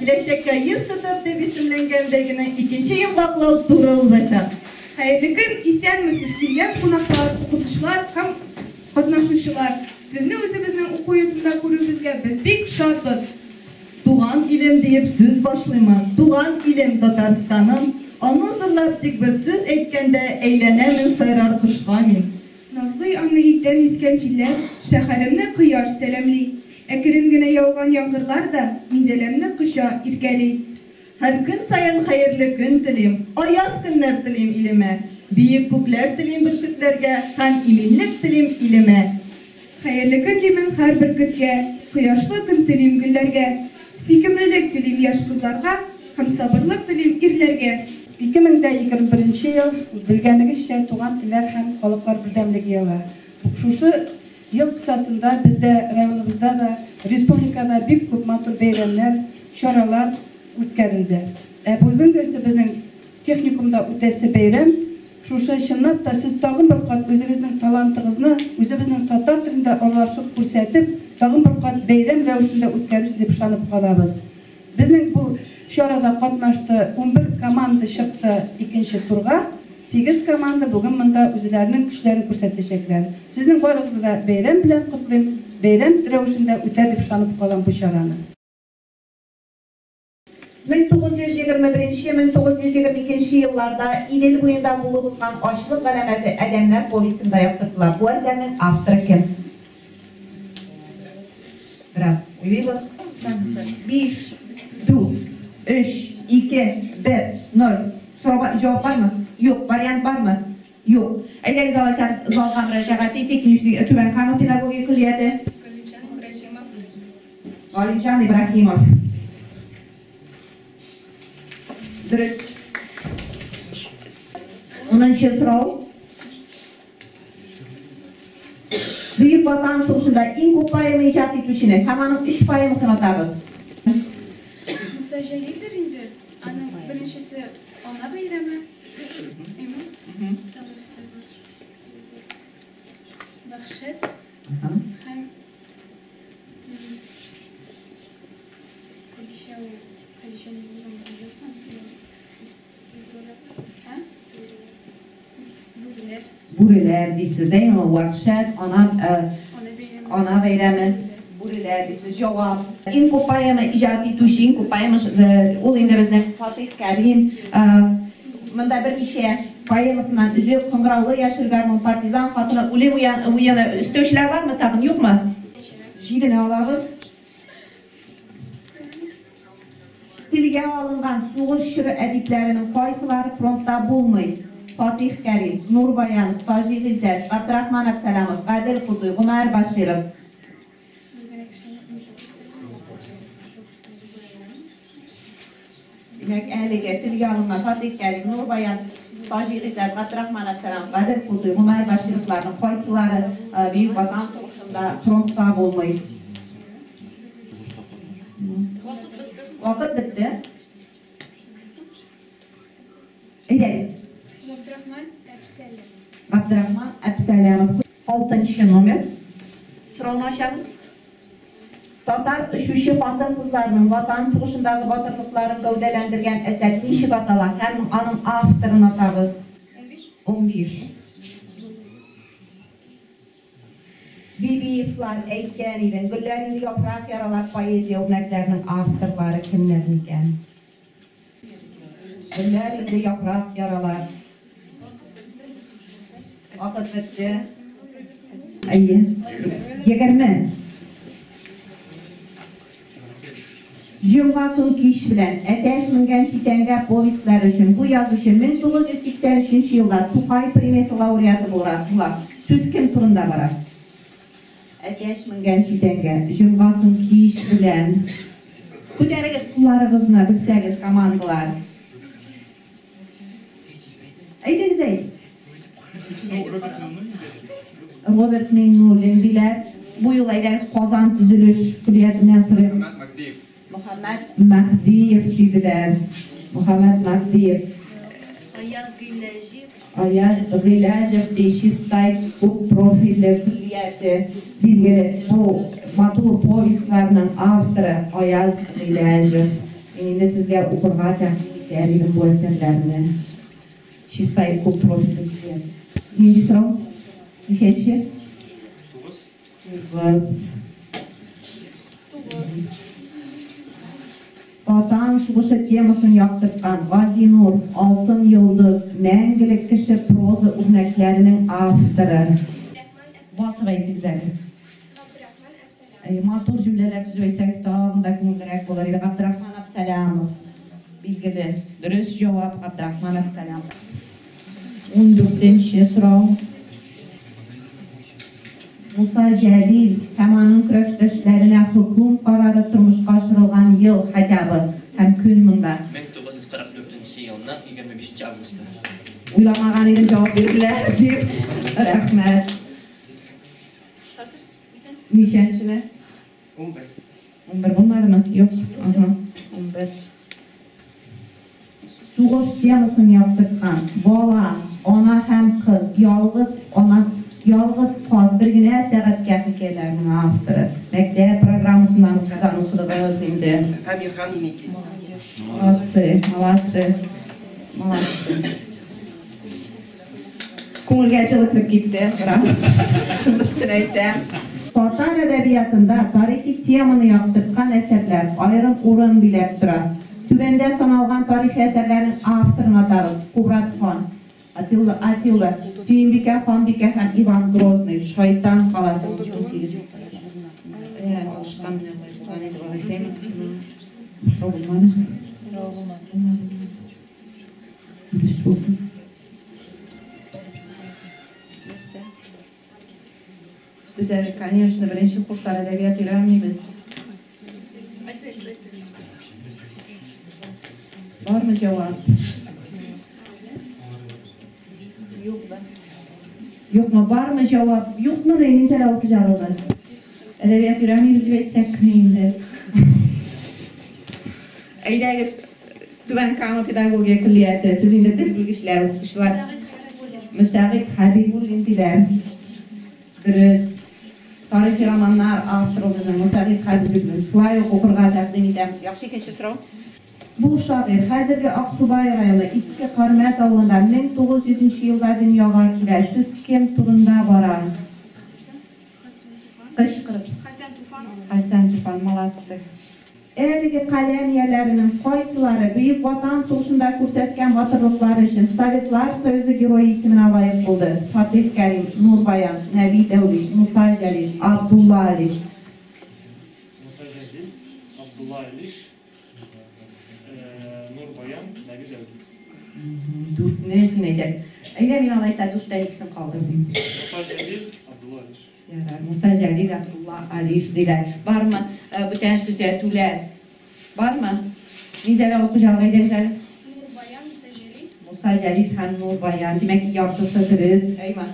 Киләчәккә йөз тотып дип исемләнгән бәйгенең икенче йомгаклау туры узачак. Хәерле көн, исәнмесез, килгән кунаклар, укытучылар һәм катнашучылар! Сезне үзебезнең уку йортында күрүебезгә без бик шатбыз! Туган илем диеп сүз башлыймын, Туган илем, Татарстаным. Аны зурлап тик бер сүз әйткәндә Әйләнәмен сайрар кошка мин. Назлый аны иртән искән җилләр, Шәһәремне кояш сәламли. Әкрен генә яуган яңгырлар да Минзәләмне коча, иркәли. Һәр көн саен хәерле көн телим, Аяз көннәр телим илемә. Биек күкләр телим бөркетләргә Һәм иминлек телим илемә. Хәерле көн димен һәр бөркеткә, Кояшлы көн телим гөлләргә. Сөйкемлелек телим яшь кызларга Һәм сабырлык телим ирләргә. 2021 нче ел, белгәнегезчә, Туган телләр һәм халыклар бердәмлеге елы. Шушы ел кысасында бездә, районыбызда да, республикада бик күп матур бәйрәмнәр, чаралар үткәрелде. Ә бүгенгесе безнең техникумда үтәсе бәйрәм, шушы чынлап та сез тагын бер кат үзегезнең талантыгызны үзебезнең татар телендә аралашып күрсәтеп, тагын бер кат бәйрәм рәвешендә үткәрерсез дип ышанып калабыз. Безнең бу чарада катнашты 11 команда чыкты икенче турга. Сигез команда бүген монда үзләренең көчләрен күрсәтәчәкләр. Сезнең барыгызны да бәйрәм белән котлыйм. Бәйрәм рәвешендә үтәр дип ышанып калам бу чараны. 1921-1922 елларда Идел буенда булып узган ачлык галәмәте Адәмнәр повестенда яктыртыла. Бу әсәрнең авторы кем? Бераз уйлыйбыз. Биш, дүрт, өч, ике, бер, ноль. Сорау җавап бармы? Юк. Вариант бармы? Юк. Әйдәгез, алайса без залга мөрәҗәгать итик. Нижний Түбән Кама педагогия көллияте. Галимҗан Ибраһимов. Галимҗан Ибраһимов. Дөрес. Унынчы сорау. Бөек Ватан сугышында иң күп поэма иҗат итүчене һәм аның өч поэмасын атагыз. Муса Җәлилдер инде. Аның беренчесе Ана бәйрәме. Әйме? Вәхшәт һәм Хәдичә ул Хәдичә Бүреләр. Бүреләр дисез, әйеме? Вәхшәт, ана, ана бәйрәме, бүреләр дисез. Җавап. Иң күп поэма иҗат итүче, иң күп поэма ул инде безнең Фатих Кәрим. Монда берничә поэмасыннан өзек, Кыңгыраулы яшел гармун, Партизан хатыны, Үлем уены. Өстәүчеләр бармы тагын, юкмы? Җидене алабыз. Телгә алынган сугыш чоры әдипләренең кайсылары фронтта булмый? Фатих Кәрим, Нур Баян, Таҗи Гыйззәт, Габдрахман Әбсәләмов, Гадел Кутуй, Гомәр Баширов. Димәк, әлеге телгә алынган Фатих Кәрим, Нур Баян, Таҗи Гыйззәт, Габдрахман Әбсәләмов, Гадел Кутуй, Гомәр Башировларның кайсылары Бөек Ватан сугышында фронтта булмый? Вакыт бетте. Әйдәгез. Габдрахман Әбсәләмов. Габдрахман Әбсәләмов. Алтынчы номер. Сорауны ачабыз. Татар очучы хатын-кызларының Ватан сугышындагы батырлыкларын гәүдәләндергән әсәр ничек атала һәм аның авторын атагыз? 15. 15. Бибиевлар, әйткән идең, Гөлләр инде яфрак яралар поэзия үрнәкләренең авторлары кемнәр микән? Гөлләр инде яфрак яралар. Вакыт бетте. Әйе. 20. Җомга көн кич белән, Әтәч менгән читәнгә повестьлары өчен бу язучы 1983 нче елда Тукай премиясе лауреаты була. Сүз кем турында бара? Әтәч менгән читәнгә, Җомга көн кич белән. Күтәрегез кулларыгызны, белсәгез, командалар. Әйдәгез, әй. Роберт Миңнуллин диләр. Бу юлы әйдәгез Казан төзелеш көллиятеннән сорыйк. Мөхәммәт Мәһдиев. Мөхәммәт Мәһдиев диделәр. Мөхәммәт Мәһдиев. Аяз Гыйләҗев. Аяз Гыйләҗев ди Чистай күп профильле көллияте. Билгеле, бу матур повестьларның авторы Аяз Гыйләҗев. Мин инде сезгә укырга тәкъдим итәр идем бу әсәрләрне. Чистай күп профильле көллият. Нинди сорау? Ничәнче? 9. 9. Ватан сугышы темасын яктырткан Газинур, Алтын йолдыз, Мәңгелек кеше проза үрнәкләренең авторы. Басып әйтегез әле. Габдрахман Әбсәләмов. Әй, матур җөмләләр төзеп әйтсәгез, тагын да күңеллерәк булыр иде. Габдрахман Әбсәләмов. Билгеле. Дөрес җавап Габдрахман Әбсәләмов. 14нче сорау. Муса Җәлил һәм аның көрәштәшләренә хөкем карары тормышка ашырылган ел хотя бы һәм көн монда. 1944 елның 25 августы. Уйламаган идем җавап бирделәр дип. Рәхмәт. Ничәнчене? 11. 11 булмадымы? Юк. Ага. 11. Сугыш темасын яктырткан бала, ана һәм кыз, ялгыз ана, ялгыз каз бер генә сәгатькә хикәяләренең авторы. Мәктәп программасыннан укыган укыдыгыз инде. Әмирхан Еники. Молодцы, молодцы, молодцы. Күңелгә җылы кереп китте, бераз. Шундыйсын әйтәм. Татар әдәбиятында тарихи теманы яктырткан әсәрләр аерым урын биләп тора. Түбәндә саналган тарихи әсәрләрнең авторын атагыз. Кубрат хан, Атилла, Атилла, Сөембикә ханбикә һәм Иван Грозный, Шайтан каласы 18. Э, алышкан менә болай булган иде, алайсаймы? Сорау булмады. Сорау булмады. Дөрес булсын. Нәрсә? Сез әле, конечно, беренче курслар әдәбият өйрәнмибез. Бармы җавап? Юкмы? Юкмы? Бармы җавап? Юкмы ни, Минзәлә укучылары? Әдәбият өйрәнмибез дип әйтсәк инде. Әйдәгез, Түбән Кама педагогия көллияте, сез инде тел белгечләре, укытучылар. Мөсәгыйть Хәбибуллин. Мөсәгыйть Хәбибуллин диләр. Дөрес. Тарихи романнар авторы безнең Мөсәгыйть Хәбибуллин. Шулай ук укырга тәкъдим итәм. Яхшы, икенче сорау. Бу шагыйрь хәзерге Аксубай районы Иске Кармәт авылында 1900 нче елда дөньяга килә. Сүз кем турында бара? Кычкырып. Хәсән Туфан. Хәсән Туфан, молодцы. Әлеге каләм ияләренең кайсылары Бөек Ватан сугышында күрсәткән батырлыклары өчен Советлар Союзы Герое исеменә лаек булды, Фатих Кәрим, Нур Баян, Нәби Дәүли, Муса Җәлил, Абдулла Алиш. Муса Җәлил, Абдулла Алиш, Нур Баян, Нәби Дәүли. Дүртне син әйтәсең. Әйдә, мин алайса дүрттән икесен калдырмыйм. Муса Җәлил, Абдулла Алиш. Ярар, Муса Җәлил, Абдулла Алиш диләр. Бармы бүтән төзәтүләр? Бармы? Минзәлә укучылар, әйдәгез әле. Нур Баян, Муса Җәлил. Муса Җәлил һәм Нур Баян. Димәк, яртысы дөрес. Әйме?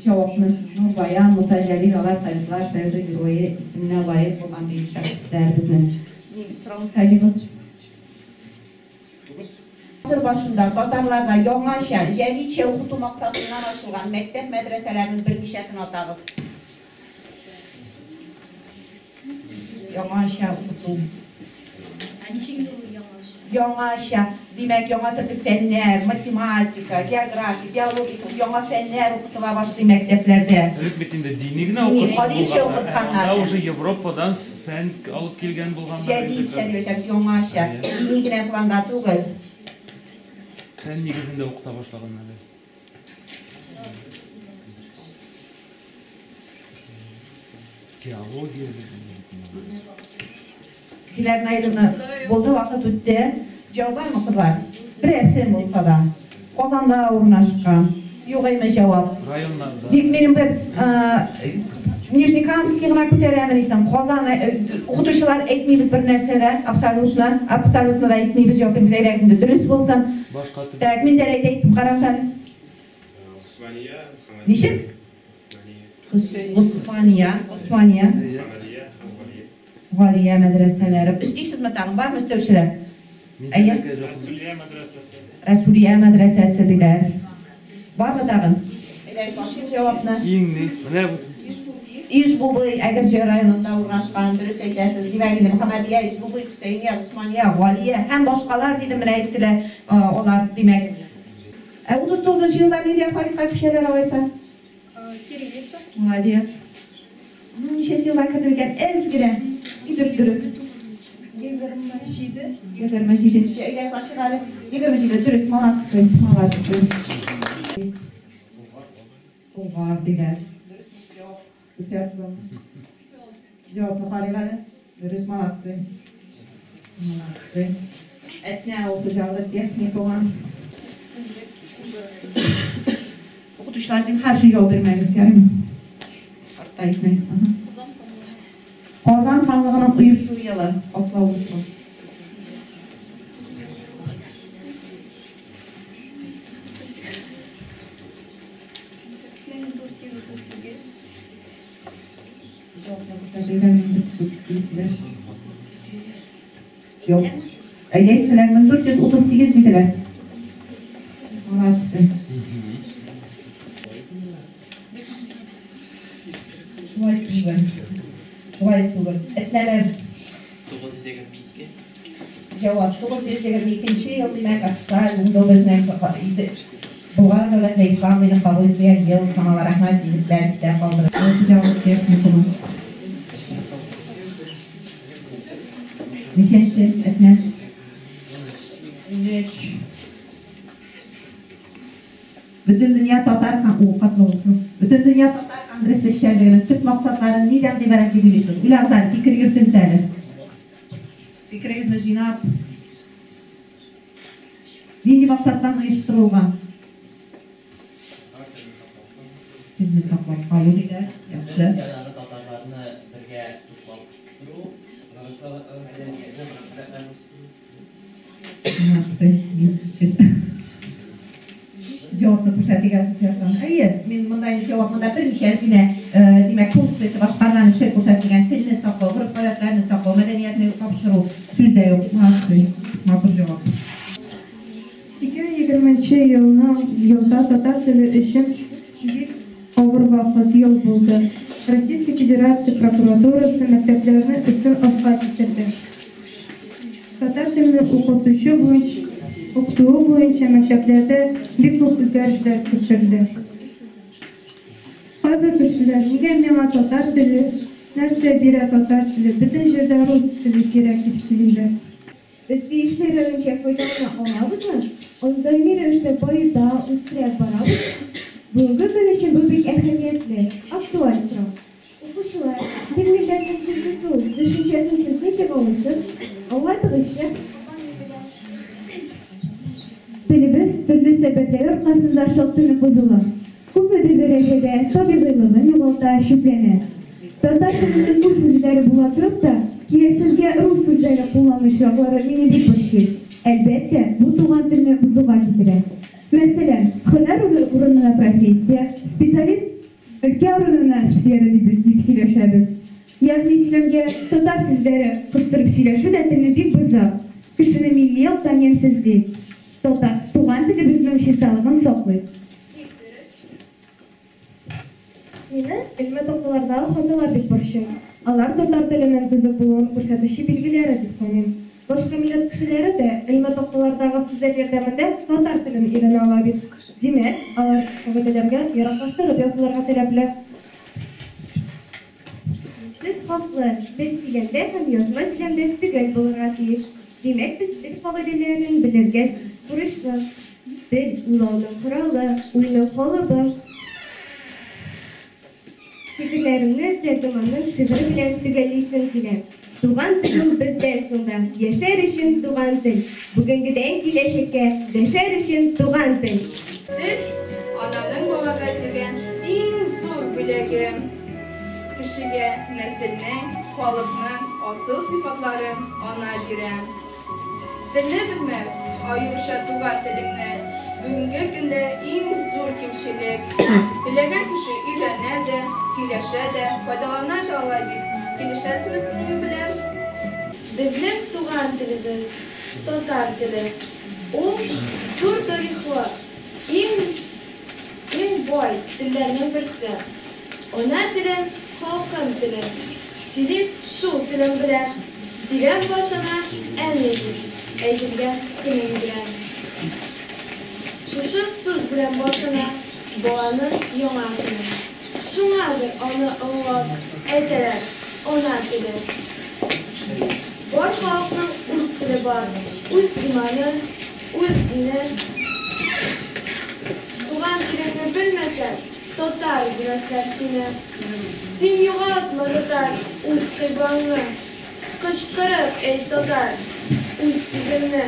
Җавапны Нур Баян, Муса Җәлил, алар Советлар Союзы Герое исеменә лаек булган бөек шәхесләр безнең. Ни, сорауны сайлыйбыз. 9. Гасыр башында татарларда яңача, җәдитчә укыту максатыннан ачылган мәктәп-мәдрәсәләрнең берничәсен атагыз. Яңача укыту. Ә ничек инде ул яңача? Яңача, димәк, яңа төрле фәннәр, математика, география, биология кебек яңа фәннәр укытыла башлый мәктәпләрдә. Элек бит инде дини генә Дини, укыткан кадимчә булганнар, ә укытканнар. анда уже Европадан фән алып килгән булганнар инде. Җәдитчә дип әйтәбез, яңача. Дини генә планда түгел. Фән нигезендә укыта башлаганнар. Теология. Диләр Наиловна, булды, вакыт үтте. Җавап бармы, кызлар? Берәрсен булса да. Казанда урнашкан. Юк әйме җавап. Районнарда. Бик минем бер Нижнекамский гына күтәрәмен исән. Казан укытучылар әйтмибез бер нәрсә дә, абсолютно, абсолютно да әйтмибез, җавап бирмибез. Әйдәгез инде дөрес булсын. Башка төбәк. Так, Минзәлә әйдә әйтеп карагыз әле. Госмания, Мөхәммәдия. Ничек? Госмания. Госмания, Госмания. Мөхәммәдия һәм Галия. Галия мәдрәсәләре. Өстисезме тагын? Бармы өстәүчеләр? Әйе. Рәсүлия мәдрәсәсе. Рәсүлия мәдрәсәсе диләр. Бармы тагын? Әйдәгез, ачыйк җавапны. Иң ни? Менә бу. Ишбулдиев. Иж-Бубый Әгерҗе районында урнашкан, дөрес әйтәсез. Димәк, инде Мөхәммәдия, Иж-Бубый, Хөсәения, Госмания, Галия һәм башкалар дидем, менә әйттеләр алар, димәк. Ә 39 елда нинди алфавитка күчәләр алайса? Кириллица. Молодец. Ну, ничәнче елда керде микән? Әз генә. Итеп дөрес. 27. 27-нче. Әйдәгез, ачык әле. 27, дөрес, молодцы, молодцы. Болгар диләр. Җавапны карыйк әле. Дөрес, молодцы. Молодцы. Әтнә авыл хуҗалыгы техникумы. Укытучылар, зинһар өчен җавап бирмәгез, ярыймы? Хата итмәгез. Казан ханлыгының оешу елы, атлау узган. Юк. Әйе, әйттеләр, 1438 диделәр. Молодцы. Шулай түгел. Шулай түгел. Әтнәләр. 922. Җавап 922 ел, димәк, официаль булды безнең Болгар дәүләте ислам дине кабул ителгән ел санала. Рәхмәт, егетләр, истә калдырып. Җавап техникумы. Ничәнче, Әтнә? 13. Бөтендөнья татар һәм у катлаулысы. Бөтендөнья татар конгрессы эшчәнлегенең төп максатлары нидән гыйбарәт дип уйлыйсыз? Уйлагыз әле, фикер йөртегез әле. Фикерегезне җыйнап, нинди максаттан оештырылган? Телне саклап калу диләр. Яхшы. Дөньядагы татарларны бергә туплап тору, мәдәниятне, гореф-гадәтләрне үстерү. Молодцы. Җавапны күрсәтик ассоциацион. Әйе, мин монда инде җавап монда берничә генә, димәк, функциясе башкарган эше күрсәтелгән телне саклау, гореф-гадәтләрне саклау, мәдәниятне тапшыру. Сүз дә юк. Молодцы. Матур җавап. 2020 елның елда татар теле өчен бик авыр вакыт, ел булды. Российская Федерация прокуратурасы мәктәпләрне өстен аска китерде. Татар телен укытучы буенча укытуы буенча мәктәпләрдә бик күп үзгәрешләр кертелде. Кайбер кешеләр, нигә миңа татар теле, нәрсә бирә татар теле, бөтен җирдә рус теле кирәк дип сөйлиләр. Без тиешле рәвешчә файдалана алабызмы? Аны даими рәвештә баета, үстерә барабызмы? Бүгенге көн өчен бу бик әһәмиятле, актуаль сорау. Укучылар, тел милләтнең сөлгесе ул, төшенчәсен сез ничек аңлыйсыз? Аңлатыгызчы. Телебез төрле сәбәпләр аркасында шактый нык бозыла. Күпмедер дәрәҗәдә табигыйлыгын югалта, чүпләнә. Татар теленең күп сүзләре була торып та, кирәксезгә рус сүзләре куллану очраклары мине бик борчый. Әлбәттә, бу туган телне бозуга китерә. Мәсәлән, һөнәр урынына профессия, специалист, өлкә урынына сфера дип дип сөйләшәбез. Ягъни сөйләмгә татар сүзләре кыстырып сөйләшү дә телне бик боза, кешене милли яктан ямьсезли. Татар, туган телебезнең чисталыгын саклыйк. Бик дөрес. Мине элмә такталардагы хаталар бик борчый. Алар татар теленең төзек булуын күрсәтүче билгеләре дип саныйм. Башка милләт кешеләре дә элмә такталардагы сүзләр ярдәмендә татар телен өйрәнә ала бит. Димәк, алар кагыйдәләргә яраклаштырып язылырга таләпле. Сүз хаклы, тел сөйләмдә һәм язма сөйләмдә төгәл булырга тиеш. Димәк, без тел кагыйдәләрен белергә бурычлы. Тел, уйлауның коралы, уйның калыбы. Фикерләремне Тәрҗеманның шигыре белән төгәллисем килә. Туган тел ул бездән соң да яшәр өчен туган тел, бүгенгедән киләчәккә дәшәр өчен туган тел. Тел, ананың балага биргән иң зур бүләге. Кешегә нәселнең, халыкның асыл сыйфатларын ана бирә. Телне белмәү, аеруча туган телеңне, бүгенге көндә иң зур кимчелек. Теләгән кеше өйрәнә дә, сөйләшә дә, файдалана да ала бит. Килешәсезме сез минем белән? Безнең туган телебез, татар теле. Ул зур тарихлы, иң иң бай телләрнең берсе. Ана телен халкым теле. Сөйлим шул телем белән. Сөйләм башына әни дип әйтелгән көнем белән. Шушы сүз белән башына баланың яңа көне. Шуңадыр аны олылап әйтәләр, ана теле. Бар халыкның үз теле бар, үз иманы, үз дине. Туган телеңне белмәсәң, татар димәсләр сине. Син югалтма, татар, үз кыйблаңны. Кычкырып әйт, татар, үз сүзеңне.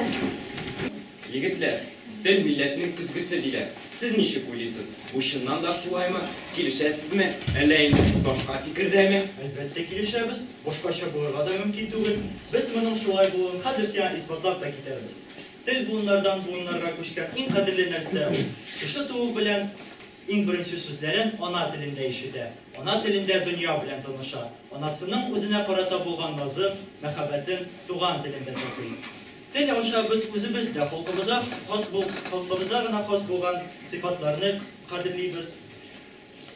Егетләр, тел милләтнең көзгесе диләр. Сез ничек уйлыйсыз, бу чыннан да шулаймы? Килешәсезме? Әллә инде сез башка фикердәме? Әлбәттә килешәбез, башкача булырга да мөмкин түгел. Без моның шулай булуын хәзер сиңа исбатлап та китәрбез. Тел буыннардан буыннарга күчкән иң кадерле нәрсә ул. Кеше туу белән иң беренче сүзләрен ана телендә ишетә, ана телендә дөнья белән таныша, анасының үзенә карата булган назын, мәхәббәтен туган телендә татый. Тел аша без үзебез дә холкыбызга хас бул холкыбызга гына хас булган сыйфатларны кадерлибез,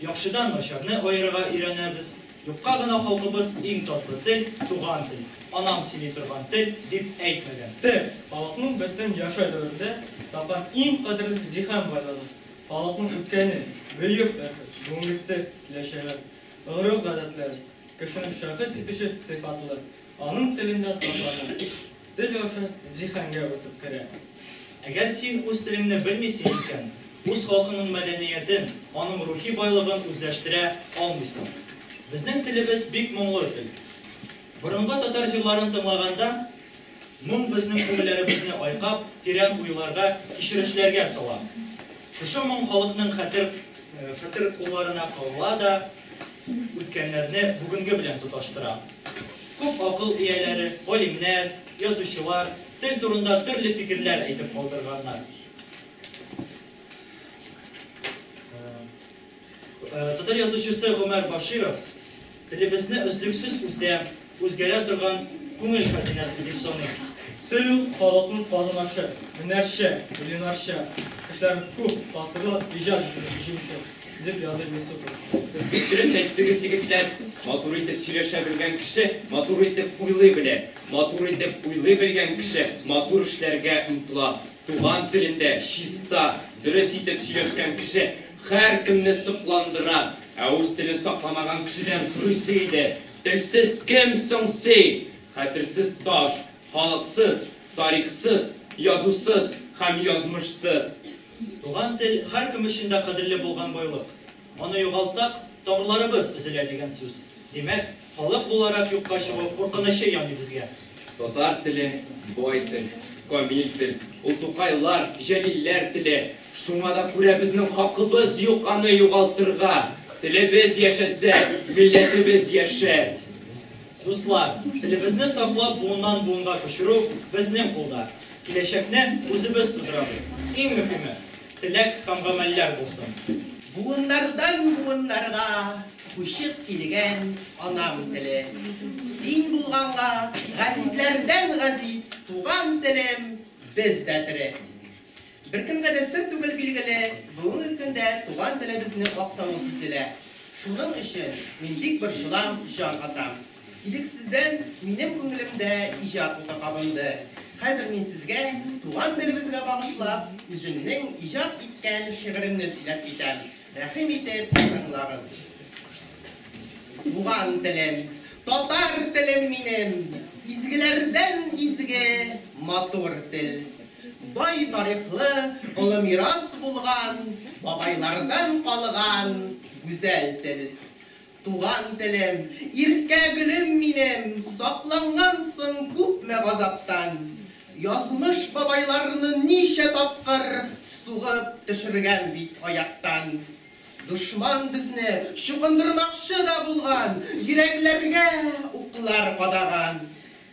яхшыдан начарны аерырга өйрәнәбез. Юкка гына халкыбыз иң татлы тел, туган тел, анам сөйли торган тел, дип әйтмәгән. Тел, халыкның бөтен яшәү дәверендә тапкан иң кадерле зиһен байлыгы. Халыкның үткәне, бөек тарихы, бүгенгесе, киләчәге, гореф-гадәтләре, кешене шәхес итүче сыйфатлары аның телендә саклана. Тел аша зиһенгә үтеп керә. Әгәр син үз телеңне белмисең икән, үз халкыңның мәдәниятен, аның рухи байлыгын үзләштерә алмыйсың. Безнең телебез бик моңлы тел. Борынгы татар җырларын тыңлаганда, моң безнең күңелләребезне айкап, тирән уйларга, кичерешләргә сала. Шушы моң халыкның хәтер хәтер кулларына кагыла да, үткәннәрне бүгенге белән тоташтыра. Күп акыл ияләре, галимнәр, язучылар тел турында төрле фикерләр әйтеп калдырганнар. Татар язучысы Гомәр Баширов телебезне өзлексез үсә, үзгәрә торган күңел хәзинәсе дип саный. Тел ул, халыкның казанышы, һөнәрче, кулинарчы, кешеләрнең күп гасырлар иҗат җимеше, дип язды Юсупов. Сез бик дөрес әйттегез, егетләр. Матур итеп сөйләшә белгән кеше матур итеп уйлый белә. Матур итеп уйлый белгән кеше матур эшләргә омтыла. Туган телендә чиста, дөрес итеп сөйләшкән кеше һәркемне сокландыра. Ә үз телен сакламаган кешедән сорыйсы иде, Телсез кем соң син? Хәтерсез таш, халыксыз, тарихсыз, язусыз һәм язмышсыз. Туган тел һәркем өчен дә кадерле булган байлык. Аны югалтсак, тамырларыбыз өзелә дигән сүз. Димәк, халык буларак юкка чыгу куркынычы яный безгә. Татар теле, бай тел, камил тел. Ул Тукайлар, Җәлилләр теле. Шуңа да күрә безнең хакыбыз юк аны югалтырга. Телебез яшәтсә, милләтебез яшәр. Дуслар, телебезне саклап буыннан буынга күчерү безнең кулда. Киләчәкне үзебез тудырабыз. Иң мөһиме, теләк һәм гамәлләр булсын. Буыннардан буыннарга күчеп килгән анам теле. Син булганга, газизләрдән газиз туган телем, без дә тере. Беркемгә дә сер түгел, билгеле, бүгенге көндә туган телебезнең аксавы сизелә. Шуның өчен мин бик борчылам, җан атам. Ирексездән минем күңелемдә иҗат уты кабынды. Хәзер мин сезгә туган телебезгә багышлап, үземнең иҗат иткән шигыремне сөйләп китәм. Рәхим итеп тыңлагыз. Туган телем, татар телем минем, изгеләрдән изге, матур тел. Бай тарихлы, олы мирас булган, бабайлардан калган гүзәл тел. Туган телем, иркә гөлем минем, саклангансың күпме газаптан. Язмыш бабайларны ничә тапкыр сугып төшергән бит аяктан. Дошман безне чукындырмакчы да булган, йөрәкләргә уклар кадаган.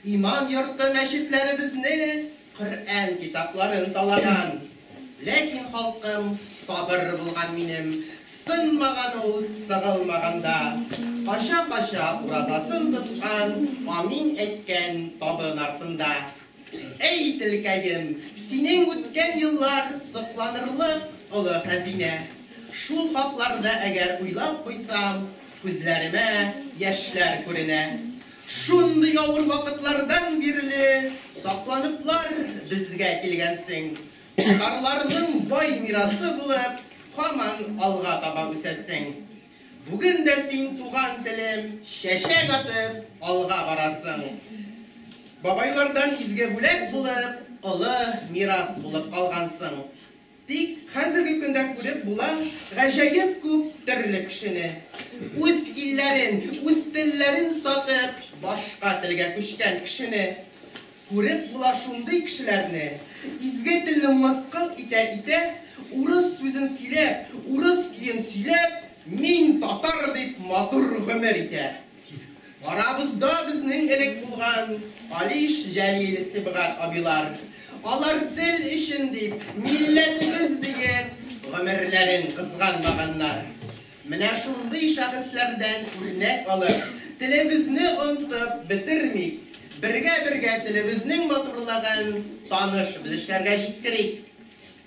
Иман йорты мәчетләребезне, Коръән китапларын талаган. Ләкин халкым сабыр булган минем, сынмаган ул, сыгылмаган да. Кача-кача уразасын тоткан, амин әйткән табын артында. Әй, телкәем, синең үткән еллар сокланырлык олы хәзинә. Шул хакларда әгәр уйлап куйсам, Күзләремә яшьләр күренә. Шундый авыр вакытлардан бирле сакланыплар безгә килгәнсең. Татарларның бай мирасы булып, һаман алга таба үсәсең. Бүген дә син, туган телем, чәчәк атып, алга барасың. Бабайлардан изге бүләк булып, олы мирас булып калгансың. Тик хәзерге көндә күреп була гаҗәеп күп төрле кешене. Үз илләрен, үз телләрен сатып, башка телгә күчкән кешене. Күреп була шундый кешеләрне, изге телне мыскыл итә-итә, урыс сүзен көйләп, урыс көен сөйләп, мин татар дип матур гомер итә. Арабызда безнең элек булган Алиш, Җәлил, Сибгат абыйлар. Алар тел өчен дип, милләтебез диеп, гомерләрен кызганмаганнар. Менә шундый шәхесләрдән үрнәк алып, телебезне онытып бетермик, бергә-бергә телебезнең матурлыгын таныш-белешләргә җиткерик.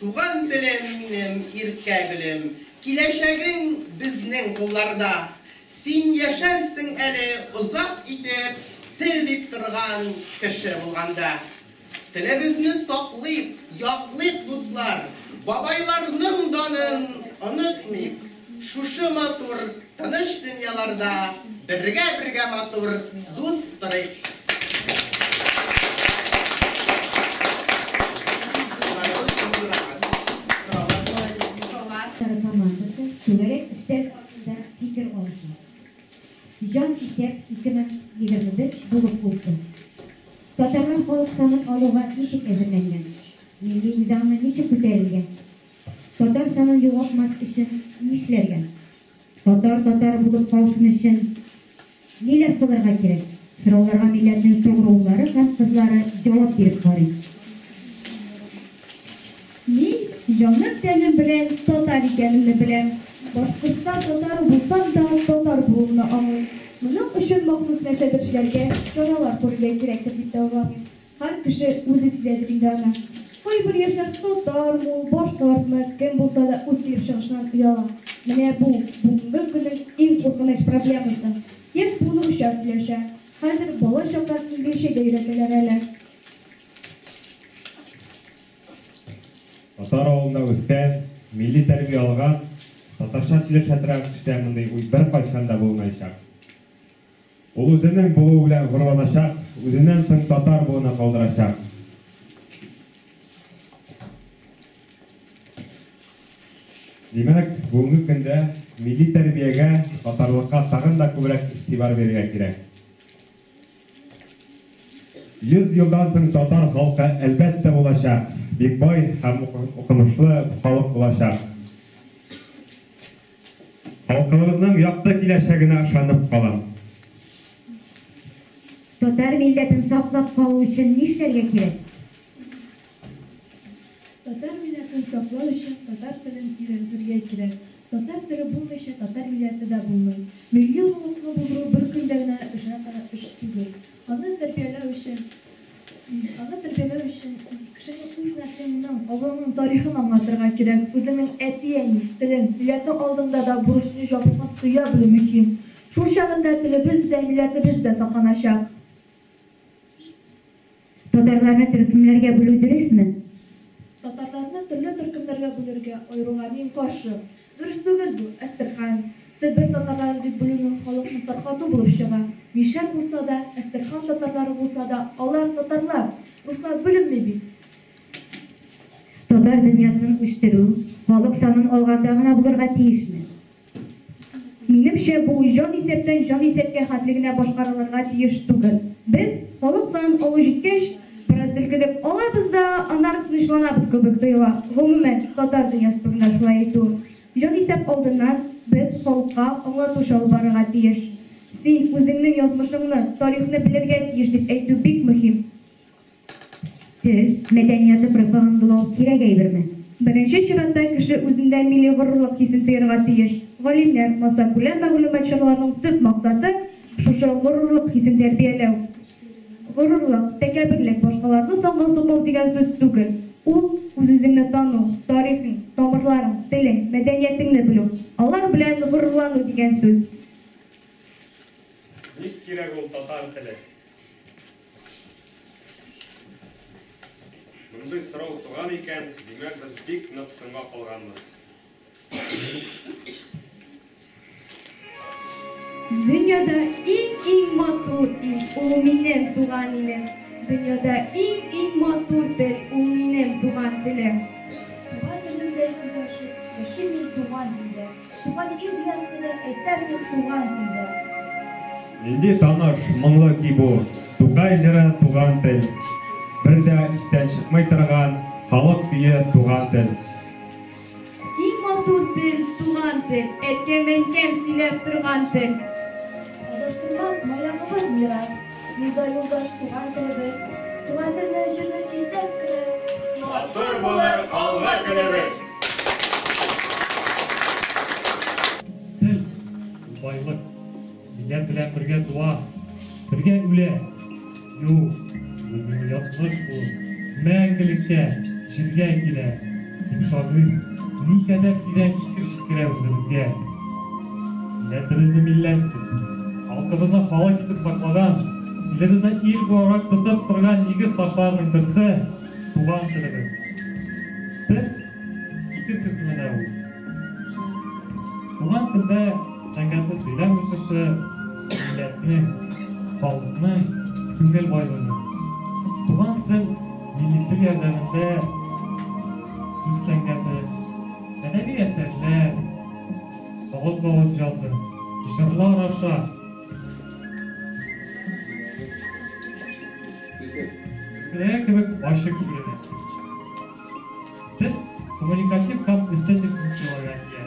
Туган телем минем, иркә гөлем, Киләчәгең безнең кулларда. Син яшәрсең әле озак итеп, Тел дип торган кеше булганда. Телебезне саклыйк, яклыйк, дуслар, Бабайларның данын онытмыйк. Шушы матур, тыныч дөньяларда Бергә-бергә матур дус торыйк. Командасы түгәрәк өстәл артында фикер алыша. Җан исәп 2021 булып узды. Татарлар халык санын алуга ничек әзерләнгән? Милли үзаңны ничек күтәрергә? Татар санын югалтмас өчен нишләргә? Татар татар булып калсын өчен ниләр кылырга кирәк? Сорауларга милләтнең тугры уллары һәм кызлары җавап биреп карый. Мин җаным-тәнем белән татар икәнемне беләм. Башкортстан татары булсам да, татар булуымны аңлыйм. Моның өчен махсус нәрсәдер эшләргә, чаралар күрергә кирәктер дип тә уйламыйм. Һәр кеше үзе сизәдер инде аны. Кайбер яшьләр татармы ул, башкортмы, кем булса да үз килеп чыгышыннан ояла. Менә бу, бүгенге көннең иң куркыныч проблемасы. Яшь буын русча сөйләшә. Хәзер бала чактан инглизчә дә өйрәтәләр әле. Татар авылында үскән, милли тәрбия алган, татарча сөйләшә торган кешедә мондый уй беркайчан да булмаячак. Ул үзенең булуы белән горурланачак, үзеннән соң татар буыны калдырачак. Димәк, бүгенге көндә милли тәрбиягә, татарлыкка тагын да күбрәк игътибар бирергә кирәк. 100 елдан соң татар халкы әлбәттә булачак, бик бай һәм укымышлы халык булачак. Халкыбызның якты киләчәгенә ышанып калам. Татар милләтен саклап калу өчен нишләргә кирәк? Татар милләтен саклау өчен татар телен өйрәнергә кирәк. Татар теле булмыйча татар милләте дә булмый. Милли горурлыкны булдыру бер көндә генә эшләнә торган эш түгел. Аны тәрбияләү өчен аны тәрбияләү өчен кешенең үз нәселенең, авылының тарихын аңлатырга кирәк. Үзеңнең әти-әни, телең, милләтең алдында да бурычны җаваплылыкны тоя белү мөһим. Шул чагында телебез дә, милләтебез дә сакланачак. Татарларны төркемнәргә бүлү дөресме? Татарларны төрле төркемнәргә бүлергә, аеруга мин каршы. Дөрес түгел бу, Әстерхан. Себер татарлары дип бүлүнең халыкны таркату булып чыга. Мишәр булса да, Әстерхан татарлары булса да, алар татарлар. Руслар бүленми бит. Татар дөньясын үстерү халык санын алганда гына булырга тиешме? Минемчә, бу җан исәптән җан исәпкә хәтле генә башкарылырга тиеш түгел. Без, халык санын алу җиткәч, бераз селкенеп алабыз да, аннары тынычланабыз кебек тоела. Гомумән, татар дөньясы турында шулай әйтүем. Җан исәп алдыннан без халыкка аңлату эше алып барырга тиеш. Син үзеңнең язмышыңны, тарихны белергә тиеш дип әйтү бик мөһим. Тел, мәдәниятны пропагандалау кирәк әйберме? Беренче чиратта кеше үзендә милли горурлык хисен тоярга тиеш. Галимнәр, массакүләм мәгълүмат чараларының төп максаты, шушы горурлык хисен тәрбияләү. Горурлык, тәкәбберлек башкаларны санга сукмау дигән сүз түгел. Ул, үз-үзеңне тану, тарихың, тамырларың, телең, мәдәниятеңне белү, алар белән горурлану дигән сүз. кирәк ул татар теле? Мондый сорау туган икән, димәк, без бик нык соңга калганбыз. Дөньяда иң-иң матур ил, ул минем туган илем. Дөньяда иң-иң матур тел, ул минем туган телем. Туган сүземдә сөйләшеп, яшим мин туган илдә. Туган ил диясне дә әйтәм мин туган телдә. Нинди таныш, моңлы көй бу, Тукай җыры Туган тел. Бер дә истән чыкмый торган халык көе Туган тел. Иң матур тел, туган тел, әткәм-әнкәм сөйләп торган тел. Адаштырмас маягыбыз мирас, юлда юлдаш туган телебез. Туган телне, җырны сөйсәк кенә. Матур булыр алгы көнебез. Тел, ул байлык. Милләт белән бергә туа, бергә үлә. Юк, безнең язмыш бу, мәңгелеккә, җиргә килә, дип шагыйрь никадәр тирән фикер җиткерә үзебезгә. Милләтебезне милләт итеп, халкыбызны халык итеп саклаган, илебезне ил буларак тотып торган нигез ташларының берсе, туган телебез. Тел, фикер көзге менә ул. Туган телдә сәнгатьле сөйләм үсеше, милләтнең, халыкның күңел байлыгы. Туган тел милли тел ярдәмендә сүз сәнгате, әдәби әсәрләр, халык авыз иҗаты, җырлар аша көзгедәге кебек ачык күренә. Тел коммуникатив һәм эстетик функцияләргә ия.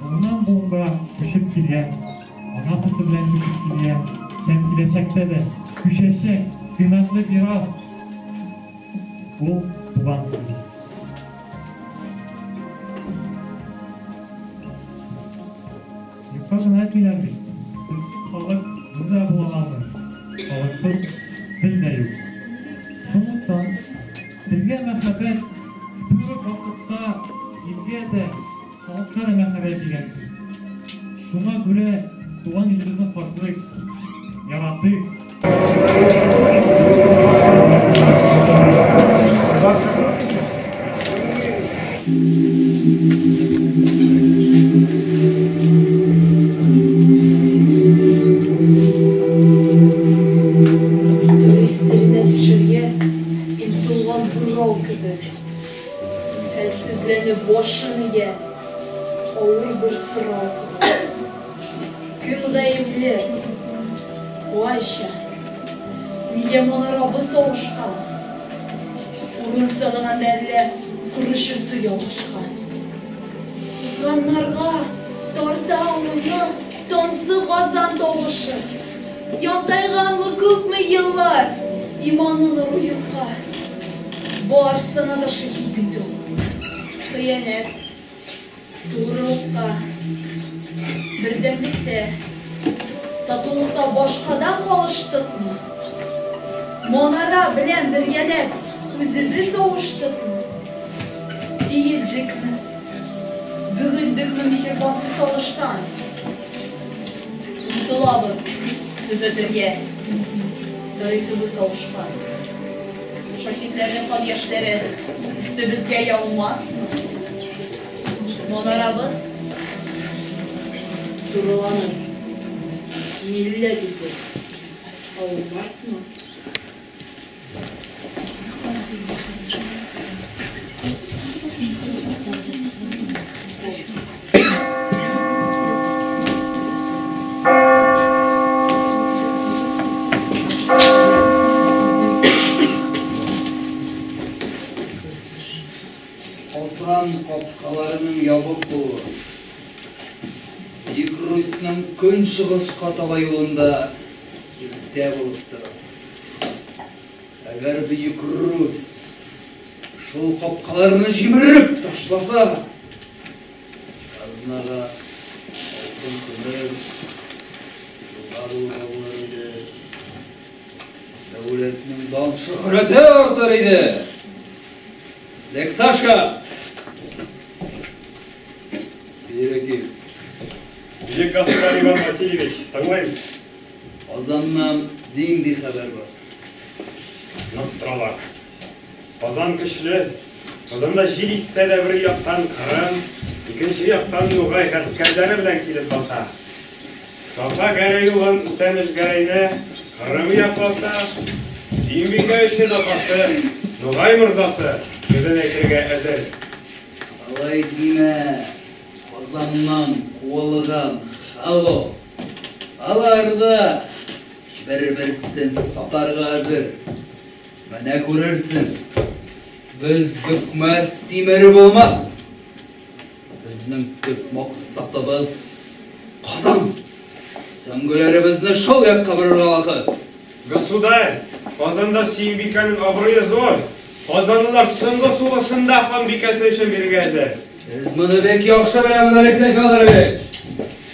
Буыннан буынга күчеп килгән, ана сөте белән күчеп килгән һәм киләчәктә дә күчәчәк кыйммәтле мирас ул туган телебез. Юкка гына әйтмиләр бит, телсез халык үзе дә була алмый, халыксыз тел дә юк. Шунлыктан, телгә мәхәббәт бер үк вакытта илгә дә, халыкка да мәхәббәт дигән сүз. Шуңа күрә туган илебезне саклыйк, яратыйк. Тарих серенә төшәргә омтылган борау кебек, хәлсезләнеп башын ия, авыр бер сорау кебек. Кем гаепле? Кайчан? Нигә манарабыз авышкан? Урын санаганда әллә корычысы ялгышкан? Узганнарга тарта моны тансык азан тавышы. Янтайганмы күпме еллар иманлы нуры юкка. Барсына да шаһит бит ул. Хыянәт, Тугрылыкка, бердәмлектә, татулыкта башкадан калыштыкмы? Манара белән бергәләп үзебез авыштыкмы? Иелдекме, бөгелдекме миһербансыз алыштан? Омтылабыз төзәтергә тарихыбыз авышкан. Шаһитләрнең кан яшьләре өстебезгә яумасмы? Манарабыз турыланыр, милләт үзе аумасмы? Казан капкаларының ябык булуы, Бөек Русьның көнчыгышка таба юлында киртә булып тора. Әгәр Бөек Русь шул капкаларны җимереп ташласа, казнага алтын-көмеш елга булып агылыр иде. Дәүләтнең дан-шөһрәте артыр иде. Лек, Сашка! Бире кил. Бөек государь Иван Васильевич, тыңлыйм. Казаннан нинди хәбәр бар? Нык торалар. Казан көчле. Казанда җил иссә дә бер яктан Кырым, икенче яктан Нугай гаскәрләре белән килеп баса. Сафа Гәрәй улын Үтәмеш Гәрәйне Кырым якласа, Сөембикә өчен атасы Нугай морзасы сүзен әйтергә әзер. Алай димә, Казаннан куылган холоп. Алар да бер-берсен сатарга әзер. Менә күрерсең, без бөкмәс тимер булмас. Безнең төп максатыбыз Казан. Сөңгеләребезне шул якка борырга вакыт. Государь, Казанда Сөембикәнең абруе зур. Казанлылар соңгы сулышын да ханбикәсе өчен бирергә әзер. Без моны бик яхшы беләбез, Алексей Федорович.